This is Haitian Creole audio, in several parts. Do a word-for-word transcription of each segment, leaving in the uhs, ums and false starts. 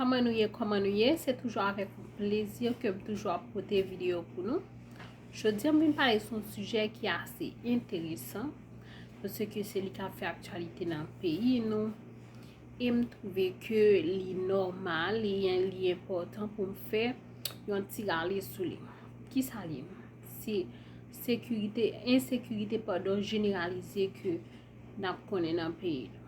Kòman nou ye, kòman nou ye? Se toujou avèk yon plezi ke m toujou ap pote videyo pou nou. Jodi a, m vin pale sou yon sijè ki ase enteresan, paske se li k ap fè aktyalite nan peyi nou. E m twouve ke li nòmal, li, li enpòtan pou m fè yon ti rale sou li. Kisa li ye? Se sekirite, ensekirite, padon, jeneralize ke n ap konnen nan peyi nou.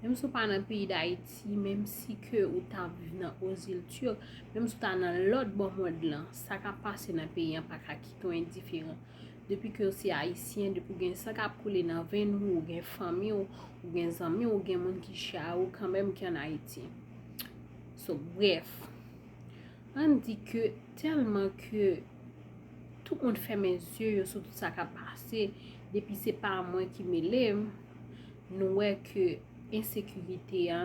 Menm si w pa nan peyi Dayiti, menm si ke ou ta viv nan Ozil Turk, menm si w ta nan lòt bò mond lan, sa k ap pase nan peyi an pa ka kite w endiferan. Depi ke w se Ayisyen, depi w gen san k ap koule nan venn ou, ou gen fanmi w, ou gen zanmi w, ou gen moun ki chè a ou kanmenm ki ann Ayiti. So, brèf, ann di ke tèlman ke tout moun fèmen zye yo sou tout sa k ap pase, depi se pa mwen ki mele m, nou wè ke ensekirite a,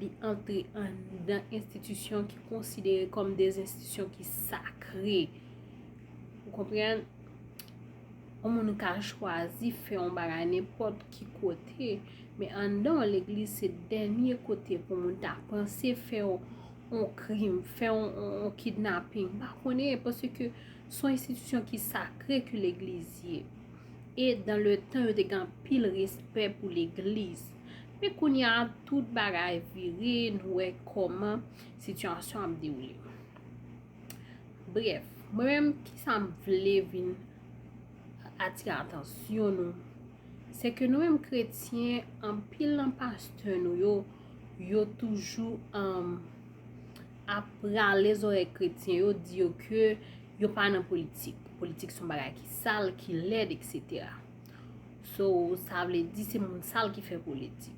li antre anndan enstitisyon ki konsidere kòm de enstitisyon ki sakre. Ou konprann? Yon moun ka chwazi fè yon bagay nenpòt ki kote, men anndan yon legliz se dènye kote pou moun ta panse fè yon, yon krim, fè yon, yon, yon kidnaping. M pa konnen, paske se yon enstitisyon ki sakre ke legliz ye. E dans le temps, yo te gen anpil respè pou legliz. Men kounye a, tout bagay vire, nou wè kòman sitiyasyon ap dewoule. Brèf, mwen menm, kisa m vle vin atire atansyon nou, se ke nou menm kretyen, anpil nan pastè nou yo, yo toujou, um, ap rale zòrèy kretyen yo, di yo ke yo pa nan politik. Politik se yon bagay ki sal, ki lèd, et cetera. So, sa vle di se moun sal ki fè politik.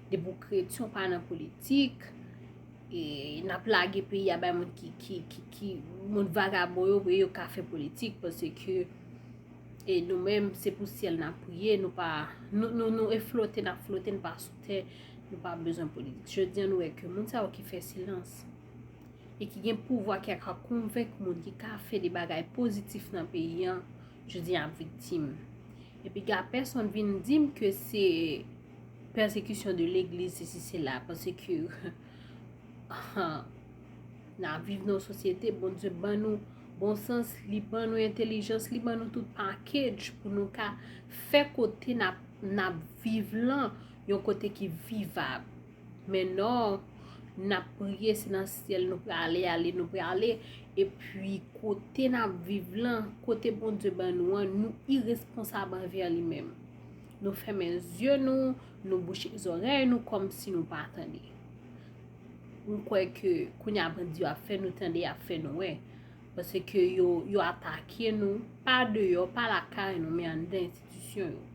Depi w kretyen, w pa nan politik, e n ap lage peyi a bay moun ki, ki, ki, ki, moun vagabon yo, pou yo ka fè politik, paske, e nou menm, se pou syèl n ap priye, nou pa, nou, nou, nou e flote, n ap flote, nou pa sou tè, nou pa bezwen politik. Jodi a, nou wè ke moun sa yo ki fè silans e ki gen pouvwa, ki ka konvenk moun, ki ka fè de bagay pozitif nan peyi an, jodi a ap viktim. Epi gen pèsonn vin di m ke se pèsekisyon de legliz, sesi, sela, paske n ap viv nan yon sosyete, Bondye ban nou bon sans, li ban nou entèlijans, li ban nou tout package pou nou ka fè kote n ap, n ap viv lan, yon kote ki vivab. Men non, n ap priye, se nan syèl nou prale, ale nou prale. Epi kote n ap viv lan, kote Bondye ban nou an, nou iresponsab anvè li menm. Nou fèmen zye nou, nou bouche zòrèy nou kòmsi nou pa tande. M kwè ke kounye a bandi yo ap fè nou tande, y ap fè nou wè. Paske yo, yo atake nou, pa deyò, pa lakay nou, men anndan enstitisyon yo.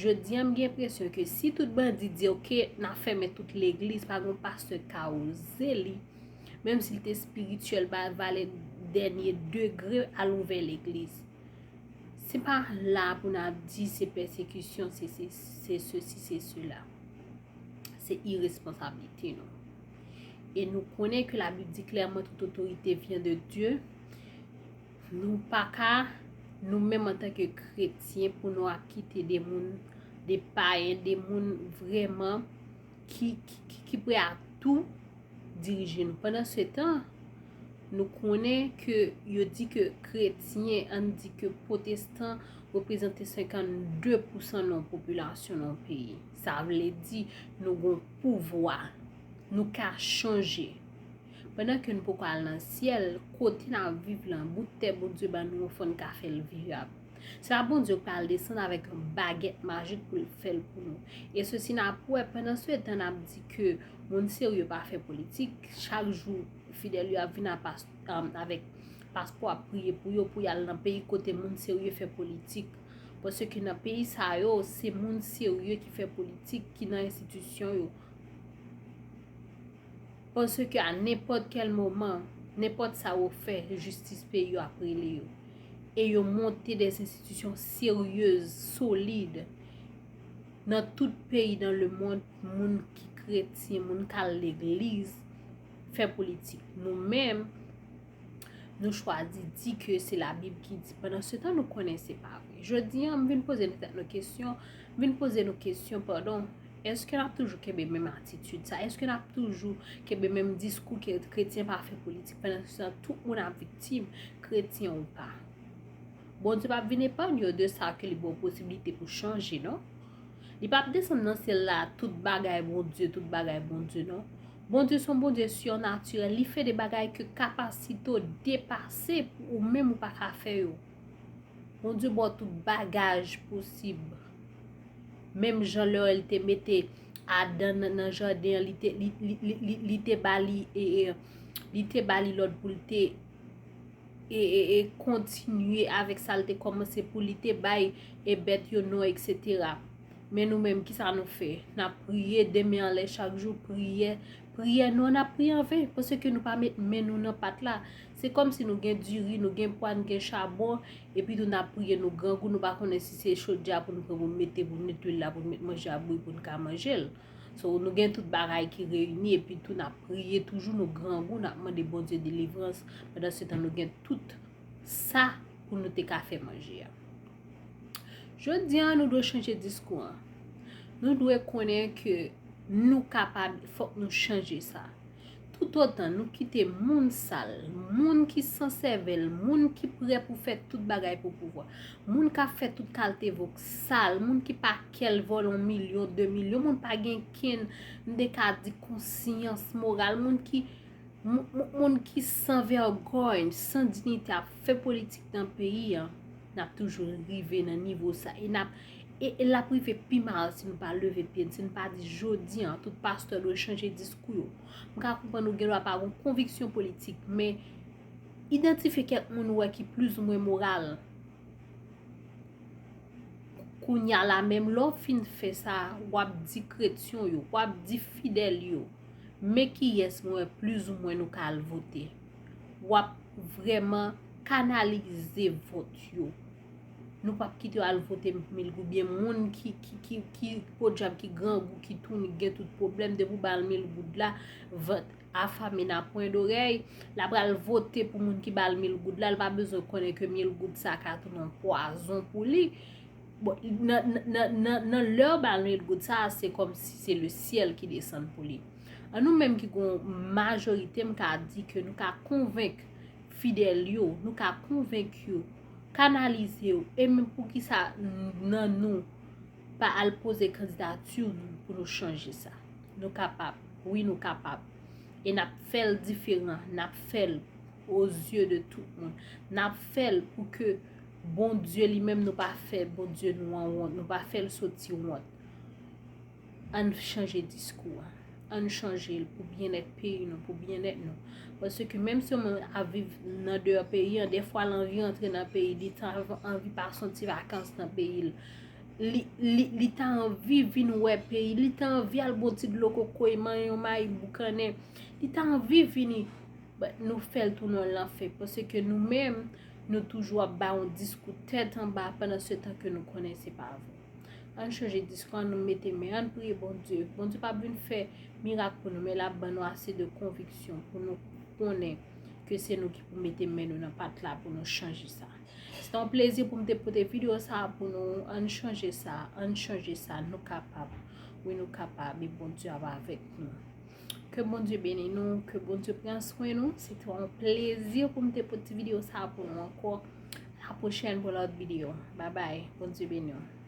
Jodi a, m gen enpresyon ke si tout bandi di, "Oke, n ap fèmen tout legliz," pa gen yon pastè k ka oze li, menm si l te espirityèl, ba valè dènye degre al ouvè legliz. Se pa la pou n ap di se pèsekisyon, se, se, se sesi, se sela. Se iresponsablite nou. E nou konnen ke Labib di klèman, tout otorite vyen de Dye. Nou pa ka, nou menm antanke kretyen, pou nou ap kite de moun, de payen, de moun vrèman ki, ki, ki, ki pre a tou dirije nou. Pandan se tan, nou konnen ke yo di ke kretyen, ann di ke pwotestan reprezante senkannde pousan nan popilasyon nan yon peyi. Sa vle di nou gon pouvwa, nou ka chanje. Pandan ke nou poko al nan syèl, kote n ap viv lan, bout tè Bondye ban nou an, fò n ka fè l vivab. Se pa Bondye k pral desann avèk yon bagèt majik pou l fè l pou nou. E sesi n ap wè, pandan se tan n ap di ke moun serye pa fè politik, chak jou fidèl yo ap vin a pas-, um, avèk paspò, ap priye pou yo, pou y al nan peyi kote moun serye fè politik. Paske nan peyi sa yo, se moun serye ki fè politik, ki nan enstitisyon yo. Paske a nenpòt kèl moman, nenpòt sa yo fè, jistis peyi yo ap rele yo. E yo monte de enstitisyon serye, solid. Nan tout peyi dans le monde, moun ki kretyen, moun k al legliz, fè politik. Nou menm, nou chwazi di ke se Labib ki di. Pandan se tan, nou konnen se pa vre. Jodi a, m vin poze nou tèt nou kesyon, m vin poze nou kesyon, padon, Èske n ap toujou kenbe menm atitid sa? Èske n ap toujou kenbe menm diskou ke kretyen pa fè politik pandan se tan tout moun ap viktim, kretyen ou pa? Bondye p ap vin eparnye w de sa ke li ba w posiblite pou chanje, non. Li p ap desann nan syèl la, tout bagay Bondye, tout bagay Bondye, non. Bondye se yon Bondye sirnatirèl, li fè de bagay ke kapasite w depase ou menm ou pa ka fè yo. Bondye ba w tout bagaj posib. Menm jan lè li te mete Adan nan, nan jaden an, li te, li, li, li, li, li te ba li, e, e, li te ba li lòd pou l te e, e, e kontinye avèk sa l te kòmanse pou li te bay e bèt yo non, etsetera. Men nou menm, kisa nou fè? N ap priye de men anlè chak jou, priyè, priyè nou an, n ap priye anven, paske nou pa met men nou nan pat la. Se kòmsi nou gen diri, nou gen pwa, nou gen chabon, epi tou n ap priye, nou grangou, nou pa konnen si se chodyè a pou nou pran pou nou mete, pou nou met lwil la, pou nou met manje a bouyi, pou nou ka manje l. So, nou gen tout bagay ki reyini, epi tou n ap priye toujou, nou grangou, n ap mande Bondye delivrans, pandan se tan nou gen tout sa pou nou te ka fè manje a. Jodi a, nou dwe chanje diskou an. Nou dwe konnen ke nou kapab, fòk nou chanje sa. Toutotan nou kite moun sal, moun ki san sèvèl, moun ki prè pou fè tout bagay pou pouvwa, moun k ap fè tout kalte vòk sal, moun ki pa kè l vòlè yon milyon, de milyon, moun pa gen kenn, m te ka di konsyans moral, moun ki, moun, moun, moun ki san vègòy, san diyite ap fè politik nan peyi an, n ap toujou rive nan nivo sa. E n ap, e, e l ap rive pi mal si nou pa leve pye n, si nou pa di jodi an, tout pastè dwe chanje diskou yo. M ka konprann ou gen dwa pa gen konviksyon politik, men idantifye kèk moun ou wè ki plizoumwen moral. Kounye a la menm, lè w fin fè sa, w ap di kretyon yo, w ap di fidèl yo, men kiyès mwen wè plizoumwen nou ka al vote. W ap vrèman kanalize vòt yo. Nou p ap kite yo al vote mil goud, byen moun ki, ki, ki, ki podyab, ki grangou, ki touni, ki gen tout pwoblèm, depi w ba l mil goud la, vant afame nan pwen dorèy, l ap al vote pou moun ki ba l mil goud la, l pa bezwen konnen ke mil goud sa ka tounen yon pwazon pou li. Bon, nan, nan, nan, nan, nan lè yo ba l mil goud sa, se kòmsi se le syèl ki desann pou li. An nou menm ki gon majorite, m ka di ke nou ka konvenk fidèl yo, nou ka konvenk yo, kanalize yo, e menm poukisa nan nou pa al poze kandidati nou pou nou chanje sa. Nou kapab, wi nou kapab. E n ap fè l diferan, n ap fè l aux yeux de tout moun. N ap fè l pou ke Bondye li menm, nou pa fè Bondye nou an wont, nou pa fè l soti wont. Ann chanje diskou a. Ann chanje l pou byennèt peyi nou, pou byennèt nou. Paske menm si yon moun ap viv nan deyò peyi an, dèfwa l anvi antre nan peyi, li ta anvi pase yon ti vakans nan peyi l. Li, li, li ta anvi vin wè peyi, li ta anvi al bwè yon ti dlo kokoy, manyen yon mayi boukannen. Li ta anvi vini. But nou fè l tounen yon lanfè, paske nou menm, nou toujou ap bay yon diskou tèt anba pandan se tan ke nou konnen se pa vre. Ann chanje diskou an, ann mete men, ann priye Bondye. Bondye p ap vin fè mirak pou nou, men l ap ban nou ase de konviksyon pou nou konnen ke se nou ki pou mete men nou nan pat la pou nou chanje sa. Se te yon plezi pou m te pote videyo sa a pou nou. Ann chanje sa, ann chanje sa, nou kapab. Wi, nou kapab, e Bondye ap avèk nou. Ke Bondye beni nou, ke Bondye pran swen nou. Se te yon plezi pou m te pote ti videyo sa a pou nou ankò. A la pwochèn pou lòt videyo. Babay, Bondye beni w.